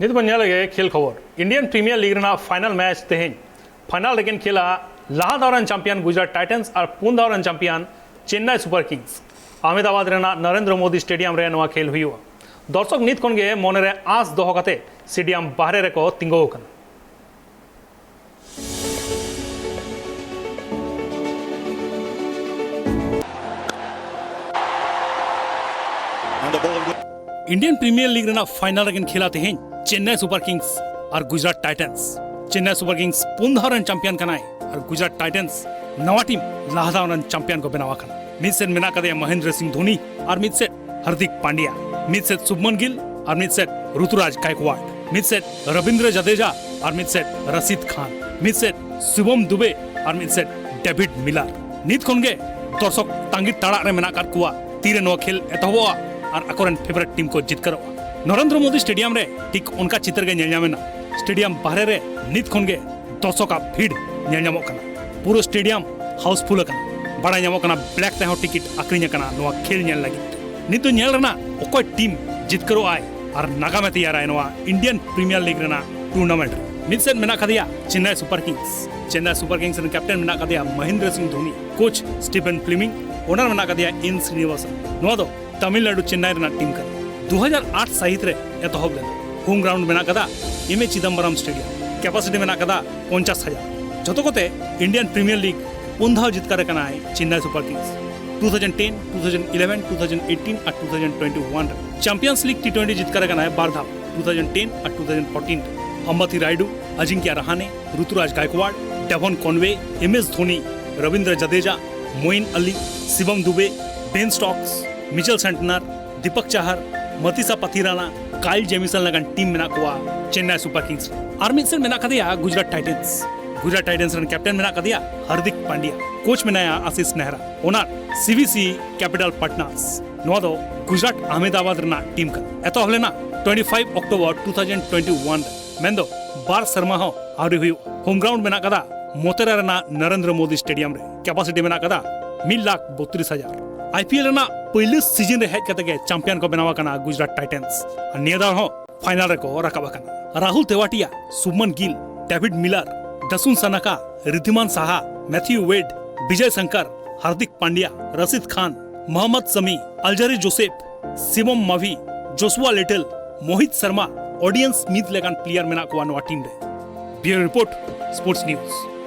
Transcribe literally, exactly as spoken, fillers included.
ᱱᱤᱛ ᱵᱚᱱ ᱧᱮᱞ ᱞᱮᱜᱮ ᱠᱷᱮᱞ ᱠᱷᱚᱵᱚᱨ᱾ ᱤᱱᱰᱤᱭᱟᱱ ᱯᱨᱤᱢᱤᱭᱟᱨ ᱞᱤᱜᱽ ᱨᱮᱱᱟᱜ ᱯᱷᱟᱭᱱᱟᱞ ᱢᱮᱪ ᱛᱮᱦᱮᱧ᱾ ᱯᱷᱟᱭᱱᱟᱞ ᱨᱮᱠᱤᱱ ᱠᱷᱮᱞᱟ ᱞᱟᱦᱟ ᱫᱷᱟᱣ ᱨᱮᱱ ᱪᱟᱢᱯᱤᱭᱟᱱ ᱜᱩᱡᱽᱨᱟᱴ ᱴᱟᱭᱴᱟᱱᱥ ᱟᱨ ᱯᱩᱱ ᱫᱷᱟᱣ ᱨᱮᱱ champion Chennai super kings. Ahmedabad ᱨᱮᱱᱟᱜ ᱱᱚᱨᱮᱱᱫᱨᱚ ᱢᱳᱫᱤ ᱥᱴᱮᱰᱤᱭᱟᱢ ᱨᱮ ᱱᱚᱣᱟ ᱠᱷᱮᱞ ᱦᱩᱭᱩᱜᱼᱟ᱾ ᱫᱚᱨᱥᱚᱠ ᱱᱤᱛ ᱠᱷᱚᱱ ᱜᱮ ᱢᱚᱱᱮ ᱨᱮ ᱟᱸᱥ ᱫᱚᱦᱚ ᱠᱟᱛᱮ ᱥᱴᱮᱰᱤᱭᱟᱢ ᱵᱟᱦᱨᱮ ᱨᱮᱠᱚ ᱛᱤᱸᱜᱩ ᱟᱠᱟᱱᱟ᱾ And the ball. Indian premiere league ᱨᱮᱱᱟᱜ ᱯᱷᱟᱭᱱᱟᱞ ᱨᱮᱠᱤᱱ ᱠᱷᱮᱞᱟ ᱛᱮᱦᱮᱧ ᱪᱮᱱᱱᱟᱭ ᱥᱩᱯᱟᱨ ᱠᱤᱝᱥ ᱟᱨ ᱜᱩᱡᱽᱨᱟᱴ ᱴᱟᱭᱴᱟᱱᱥ᱾ ᱪᱮᱱᱱᱟᱭ ᱥᱩᱯᱟᱨ ᱠᱤᱝᱥ ᱯᱩᱱ ᱫᱷᱟᱣ ᱨᱮᱱ ᱪᱟᱢᱯᱤᱭᱟᱱ ᱠᱟᱱᱟᱭ ᱟᱨ ᱜᱩᱡᱽᱨᱟᱴ ᱴᱟᱭᱴᱟᱱᱥ ᱱᱟᱣᱟ ᱴᱤᱢ ᱞᱟᱦᱟ ᱫᱷᱟᱣ ᱨᱮᱱ ᱪᱟᱢᱯᱤᱭᱟᱱ ᱠᱚ ᱵᱮᱱᱟᱣ ᱟᱠᱟᱱᱟ᱾ ᱢᱤᱫ ᱥᱮᱫ ᱢᱮᱱᱟᱜ ᱠᱟᱫᱮᱭᱟ ᱢᱚᱦᱮᱱᱫᱨᱚ ᱥᱤᱝ ᱫᱷᱳᱱᱤ ᱟᱨ ᱢᱤᱫ ᱥᱮᱫ ᱦᱟᱨᱫᱤᱠ ᱯᱟᱱᱰᱭᱟ, ᱢᱤᱫ ᱥᱮᱫ ᱥᱩᱵᱢᱚᱱ ᱜᱤᱞ ᱟᱨ ᱢᱤᱫ ᱥᱮᱫ ᱨᱩᱛᱩᱨᱟᱡᱽ ᱜᱟᱭᱠᱣᱟᱲ, ᱢᱤᱫ ᱥᱮᱫ ᱨᱚᱵᱤᱱᱫᱨᱚ ᱡᱟᱫᱮᱡᱟ ᱟᱨ ᱢᱤᱫ ᱥᱮᱫ ᱨᱟᱥᱤᱫ ᱠᱷᱟᱱ, ᱢᱤᱫ ᱥᱮᱫ ᱥᱤᱵᱚᱢ ᱫᱩᱵᱮ ᱟᱨ ᱢᱤᱫ ᱥᱮᱫ ᱰᱮᱵᱷᱤᱰ ᱢᱤᱞᱟᱨ᱾ ᱱᱤᱛ ᱠᱷᱚᱱ ᱜᱮ ᱫᱚᱨᱥᱚᱠ ᱛᱟᱸᱜᱤ ᱛᱟᱲᱟᱜ ᱨᱮ ᱢᱮᱱᱟᱜ ᱟᱠᱟᱫ ᱠᱚᱣᱟ, ᱛᱤᱨᱮ ᱱᱚᱣᱟ ᱠᱷᱮᱞ ᱮᱛᱚᱦᱚᱵᱚᱜᱼᱟ ᱟᱨ ᱟᱠᱚᱨᱮᱱ ᱯᱷᱮᱵᱟᱨᱮᱴ ᱴᱤᱢ ᱠᱚ ᱡᱤᱛᱠᱟᱹᱨᱚᱜᱼᱟ᱾ ᱱᱚᱨᱮᱱᱫᱨᱚ ᱢᱳᱫᱤ ᱥᱴᱮᱰᱤᱭᱟᱢ ᱨᱮ ᱴᱷᱤᱠ ᱚᱱᱠᱟ ᱪᱤᱛᱟᱹᱨ ᱜᱮ ᱧᱮᱞ ᱧᱟᱢ ᱮᱱᱟ᱾ ᱥᱴᱮᱰᱤᱭᱟᱢ ᱵᱟᱦᱨᱮ ᱨᱮ ᱱᱤᱛ ᱠᱷᱚᱱ ᱜᱮ ᱫᱚᱨᱥᱚᱠᱟᱜ ᱵᱷᱤᱲ ᱧᱮᱞ ᱧᱟᱢᱚᱜ ᱠᱟᱱᱟ᱾ ᱯᱩᱨᱟᱹ ᱥᱴᱮᱰᱤᱭᱟᱢ ᱦᱟᱣᱩᱥᱯᱷᱩᱞ ᱟᱠᱟᱱᱟ᱾ ᱵᱟᱲᱟᱭ ᱧᱟᱢᱚᱜ ᱠᱟᱱᱟ, ᱵᱞᱮᱠ ᱛᱮᱦᱚᱸ ᱴᱤᱠᱤᱴ ᱟᱠᱷᱨᱤᱧ ᱟᱠᱟᱱᱟ ᱱᱚᱣᱟ ᱠᱷᱮᱞ ᱧᱮᱞ ᱞᱟᱹᱜᱤᱫ ᱛᱮ᱾ ᱱᱤᱛ ᱫᱚ ᱧᱮᱞ ᱨᱮᱱᱟᱜ ᱚᱠᱚᱭ ᱴᱤᱢ ᱡᱤᱛᱠᱟᱹᱨᱚᱜ ᱟᱭ ᱟᱨ ᱱᱟᱜᱟᱢᱮ ᱛᱮᱭᱟᱨᱟᱭ ᱱᱚᱣᱟ ᱤᱱᱰᱤᱭᱟᱱ ᱯᱨᱤᱢᱤᱭᱟᱨ ᱞᱤᱜᱽ ᱨᱮᱱᱟᱜ ᱴᱩᱨᱱᱟᱢᱮᱱᱴ ᱨᱮ᱾ ᱢᱤᱫ ᱥᱮᱫ ᱢᱮᱱᱟᱜ ᱠᱟᱫᱮᱭᱟ Chennai super kings. Chennai super kings ᱨᱮᱱ ᱠᱮᱯᱴᱮᱱ ᱢᱮᱱᱟᱜ ᱠᱟᱫᱮᱭᱟ ᱢᱚᱦᱮᱱᱫᱨᱚ ᱥᱤᱝ ᱫᱷᱳᱱᱤ, ᱠᱳᱪ ᱥᱴᱤᱯᱷᱮᱱ ᱯᱞᱤᱢᱤᱝ, ᱳᱱᱟᱨ ᱢᱮᱱᱟᱜ ᱠᱟᱫᱮᱭᱟ ᱮᱱ ᱥᱨᱤᱱᱤᱵᱟᱥᱚᱱ᱾ ᱱᱚᱣᱟ ᱫᱚ ᱛᱟᱢᱤᱞᱱᱟᱲᱩ ᱪᱮᱱᱱᱟᱭ ᱨᱮᱱᱟᱜ ᱴᱤᱢ ᱠᱟᱱᱟ᱾ ᱫᱩ ᱦᱟᱡᱟᱨ ᱟᱴ ᱥᱟᱹᱦᱤᱛ ᱨᱮ ᱮᱛᱚᱦᱚᱵ ᱞᱮᱱᱟ᱾ ᱦᱳᱢ ᱜᱨᱟᱣᱩᱱᱰ ᱢᱮᱱᱟᱜ ᱠᱟᱫᱟ ᱮᱢ ᱮ ᱪᱤᱫᱟᱢᱵᱟᱨᱟᱢ ᱥᱴᱮᱰᱤᱭᱟᱢ᱾ ᱠᱮᱯᱟᱥᱤᱴᱤ ᱢᱮᱱᱟᱜ ᱠᱟᱫᱟ ᱯᱚᱧᱪᱟᱥ ᱦᱟᱡᱟᱨ᱾ ᱡᱷᱚᱛᱚ ᱠᱚᱛᱮ ᱤᱱᱰᱤᱭᱟᱱ ᱯᱨᱤᱢᱤᱭᱟᱨ ᱞᱤᱜᱽ ᱯᱩᱱ ᱫᱷᱟᱣ ᱡᱤᱛᱠᱟᱹᱨ ᱟᱠᱟᱱᱟᱭ Chennai super kings. Two thousand ten, two thousand eleven, two thousand eighteen ᱟᱨ ᱴᱩ ᱛᱷᱟᱣᱡᱮᱱᱰ ᱴᱩᱭᱮᱱᱴᱤ ᱣᱟᱱ ᱨᱮ᱾ ᱪᱟᱢᱯᱤᱭᱟᱱᱥ ᱞᱤᱜᱽ ᱴᱤ ᱴᱩᱭᱮᱱᱴᱤ ᱡᱤᱛᱠᱟᱹᱨ ᱟᱠᱟᱱᱟᱭ ᱵᱟᱨ ᱫᱷᱟᱣ, ᱴᱩ ᱛᱷᱟᱣᱡᱮᱱᱰ ᱴᱮᱱ ᱟᱨ ᱴᱩ ᱛᱷᱟᱣᱡᱮᱱᱰ ᱯᱷᱳᱨᱴᱤᱱ ᱨᱮ᱾ Ambati Rayudu, Ajinkya Rahane, Ruturaj Gaikwad, Devon Conway, M S Dhoni, Ravindra Jadeja, Moeen Ali, Shivam Dube, Ben Stokes, Michel ᱥᱮᱱᱴᱱᱟᱨ, Dipak ᱪᱟᱦᱟᱨ, ᱢᱟᱛᱤᱥᱟ ᱯᱟᱛᱷᱤᱨᱟᱱᱟ, ᱠᱟᱭᱞ ᱡᱮᱢᱤᱥᱚᱱ ᱞᱮᱠᱟᱱ team ᱢᱮᱱᱟᱜ ᱠᱚᱣᱟ ᱪᱮᱱᱱᱟᱭ ᱥᱩᱯᱟᱨ ᱠᱤᱝᱥ ᱨᱮ᱾ ᱟᱨ ᱢᱤᱫ ᱥᱮᱫ ᱢᱮᱱᱟᱜ ᱠᱟᱫᱮᱭᱟ ᱜᱩᱡᱽᱨᱟᱴ ᱴᱟᱭᱴᱟᱱᱥ᱾ ᱜᱩᱡᱽᱨᱟᱴ ᱴᱟᱭᱴᱟᱱᱥ ᱨᱮᱱ ᱠᱮᱯᱴᱮᱱ ᱢᱮᱱᱟᱜ ᱠᱟᱫᱮᱭᱟ ᱦᱟᱨᱫᱤᱠ ᱯᱟᱱᱰᱭᱟ, ᱠᱳᱪ ᱢᱮᱱᱟᱭᱟ ᱟᱥᱤᱥ ᱱᱮᱦᱨᱟ, ᱳᱱᱟᱨ ᱥᱤ ᱵᱤ ᱥᱤ ᱠᱮᱯᱤᱴᱟᱞ ᱯᱟᱴᱱᱟᱨᱥ᱾ ᱱᱚᱣᱟ ᱫᱚ ᱜᱩᱡᱽᱨᱟᱴ ᱟᱦᱢᱮᱫᱟᱵᱟᱫ ᱨᱮᱱᱟᱜ ᱴᱤᱢ ᱠᱟᱱᱟ᱾ ᱮᱛᱚᱦᱚᱵ ᱞᱮᱱᱟ twenty five October two thousand twenty one ᱨᱮ, ᱢᱮᱱᱫᱚ ᱵᱟᱨ ᱥᱮᱨᱢᱟ ᱦᱚᱸ ᱟᱹᱣᱨᱤ ᱦᱩᱭᱩᱜ᱾ ᱦᱳᱢ ᱜᱨᱟᱣᱩᱱᱰ ᱢᱮᱱᱟᱜ ᱠᱟᱫᱟ ᱢᱚᱛᱮᱨᱟ ᱨᱮᱱᱟᱜ ᱱᱚᱨᱮᱱᱫᱨᱚ ᱢᱳᱫᱤ ᱥᱴᱮᱰᱤᱭᱟᱢ ᱨᱮ᱾ ᱠᱮᱯᱟᱥᱤᱴᱤ ᱢᱮᱱᱟᱜ ᱠᱟᱫᱟ ᱢᱤᱫ ᱞᱟᱠᱷ ᱵᱚᱛᱨᱤᱥ ᱦᱟᱡᱟᱨ᱾ ᱟᱭ ᱯᱤ ᱮᱞ ᱨᱮᱱᱟᱜ ᱯᱩᱭᱞᱩ ᱥᱤᱡᱤᱱ ᱨᱮ ᱦᱮᱡ ᱠᱟᱛᱮ ᱜᱮ ᱪᱟᱢᱯᱤᱭᱟᱱ ᱠᱚ ᱵᱮᱱᱟᱣ ᱟᱠᱟᱱᱟ ᱜᱩᱡᱽᱨᱟᱴ ᱴᱟᱭᱴᱟᱱᱥ᱾ ᱟᱨ ᱱᱤᱭᱟᱹ ᱫᱷᱟᱣ ᱦᱚᱸ ᱯᱷᱟᱭᱱᱟᱞ ᱨᱮᱠᱚ ᱨᱟᱠᱟᱵ ᱟᱠᱟᱱᱟ᱾ ᱨᱟᱦᱩᱞ ᱛᱮᱣᱟᱴᱤᱭᱟ, ᱥᱩᱵᱢᱟᱱ ᱜᱤᱞ, ᱰᱮᱵᱷᱤᱰ ᱢᱤᱞᱟᱨ, ᱫᱟᱥᱩᱱ ᱥᱟᱱᱟᱠᱟ, ᱨᱤᱫᱷᱤᱢᱟᱱ ᱥᱟᱦᱟ, ᱢᱮᱛᱷᱤᱭᱩ ᱣᱮᱰ, ᱵᱤᱡᱚᱭ ᱥᱚᱝᱠᱚᱨ, ᱦᱟᱨᱫᱤᱠ ᱯᱟᱱᱰᱭᱟ, ᱨᱟᱥᱤᱫ ᱠᱷᱟᱱ, ᱢᱚᱦᱚᱢᱢᱚᱫ ᱥᱟᱢᱤ, ᱟᱞᱡᱟᱨᱤ ᱡᱳᱥᱮᱯ, ᱥᱤᱵᱚᱢ ᱢᱟᱵᱷᱤ, ᱡᱳᱥᱩᱣᱟ ᱞᱤᱴᱚᱞ, ᱢᱳᱦᱤᱛ ᱥᱚᱨᱢᱟ, ᱳᱰᱤᱭᱮᱱ ᱥᱢᱤᱛᱷ ᱞᱮᱠᱟᱱ ᱯᱞᱮᱭᱟᱨ ᱢᱮᱱᱟᱜ ᱠᱚᱣᱟ ᱱᱚᱣᱟ ᱴᱤᱢ ᱨᱮ᱾ ᱵᱤᱭᱩᱨᱳ ᱨᱤᱯᱳᱨᱴ, ᱥᱯᱳᱨᱴᱥ ᱱᱤᱭᱩᱡᱽ᱾